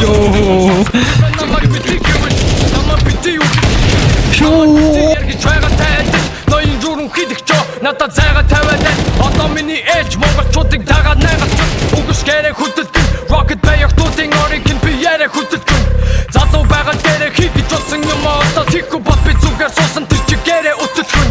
Йоо. Намайг битгий гэвэл намайг битгий юу Шоо. гэж байгаа тайлж ноён зүрэн хийдэгчөө надад зайгаа тавиад. Одоо миний ээж монголчуудыг дагаад найгалцсан үгс гэрээ хөдөлгөн Rocket Bay охтуудын орыг нь би яриа хөдөлгөн. Залуу байгаа дээрээ хий гэж бодсон юм одоо тийхгүй бод, би зүгээр суусан тэр чигээрээ өтөлхөн.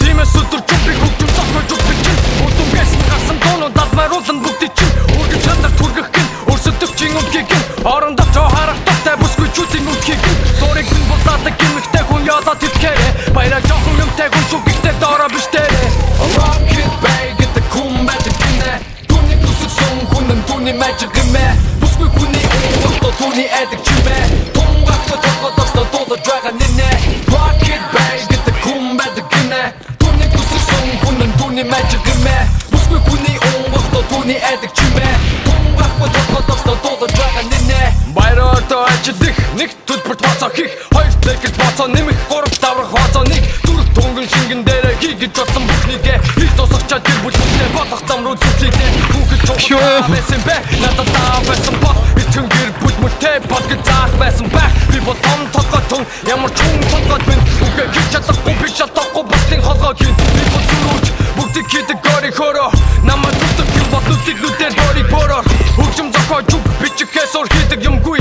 Тиймээс өдөр би хөгжим зохиож би чинь удамгээс нь гарсан дуунууд далмааруулан бүгдий чинь үргэлж хандар түргэх гин өрсөлдөгчийн өмхийг нь орондоо харах дуртай бүсгүйчүүдийн өмхийг нь зургийг нь булаадаг гэмэгтэй хүн ёолоод итгээрэ. Баяраа жоохон юмтай хүн шүү, гэхдээ доороо биш дээрээ. Rocket Bay гэдэг хүн байдаг гинэ. Түүний төсөлсөн хүн нь түүний magic гэмэ. Бүсгүй хүний өнгөтөө түүний айдаг чимээ. Тунгахгүй толгойдоос дуулаж байгаа нинэ. Rocket Bay гэдэг хүн байдаг гинэ. Түүний төсөлсөн хүн нь түүний magic гэмэ. Бүсгүй хүний өнгөтөө түүний айдаг чимээ. Тунгахгүй толгойдоос дуулаж байгаа нинэ. Баяраа ажилдах, нэг төлбөрт боцоо хийх, хоёр дэкэл боцоо нэмэх, гурав даврах хоцоо, нэг зүрх тунган шингэн дээрээ хий гэж бодсон бүхнийгээ хий тусахчаа тэр бүлэгтэй болох зам руу зүглийдээ хүүхэд Шөө. чухал байсан бэ. Надад даа байсан бол итгэн гэр бүл мөртэй бол гэж заах байсан байх. Би бол том толгой тун ямар ч хүн толгойд минь үгээ хийж чадахгүй, би шалдахгүй бусдын холгой гин. Би бол зүрүүч бүгдийг хийдэг өөрийнхөөрөө. Намайг зүтг юм бол нүдийг нүдээр борыг бороор хөгжим зохиож үг бичихээс ор хийдэг юмгүй.